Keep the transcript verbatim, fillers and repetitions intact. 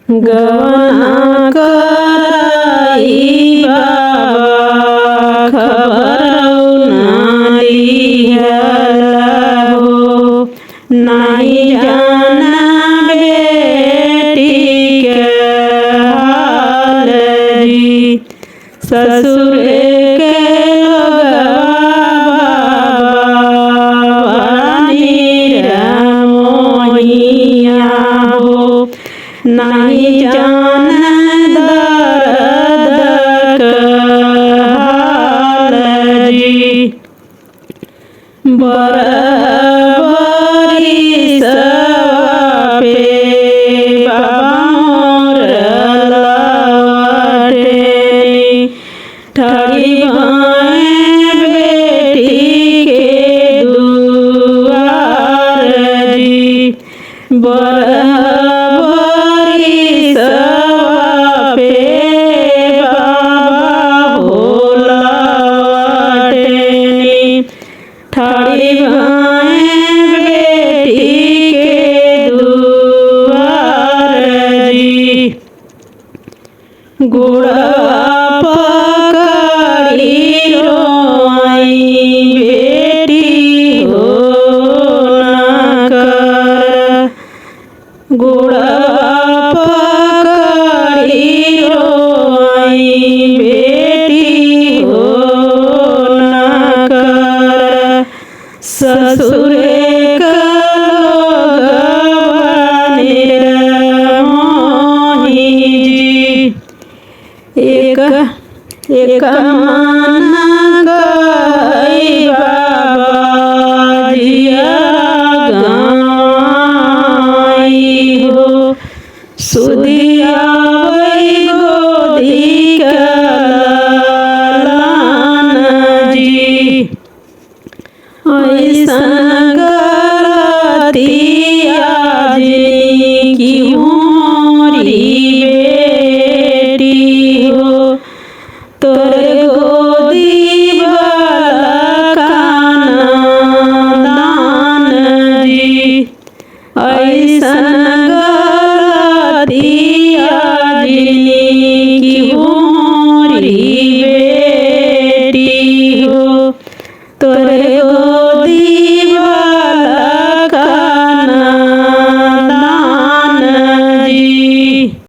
गवना कराई बाबा, खबरौ ना लिहला हो। नाहीं जाना बेटी के हाल जी, ससुर के लोगवा बाबा निरमोहिया हो। नाहीं जाना दर्द के हाल जी। बरबरी सवा पे बाबा मोर लवटेनी, ठड़ी भाए बेटी के दुआर जी। बरबरी सवा पे बाबा हो लवटेनी, ठड़ी भाए बेटी के दुआर जी। गोड़वा पकड़ी रोई बेटी हो ना कर, गोड़वा पकड़ी रोई बेटी हो ना कर, ससुरे का लोगवा निरमोही जी। एक, एक माना कई बाबा जिया गाई हो, सुधिया वही गोदी का लालन जी। ऐसन गलतिया जिनकी मोरी बेटी हो, तोरे गोदी वाला काना दान जी। ऐसन गलतिया जिनकी मोरी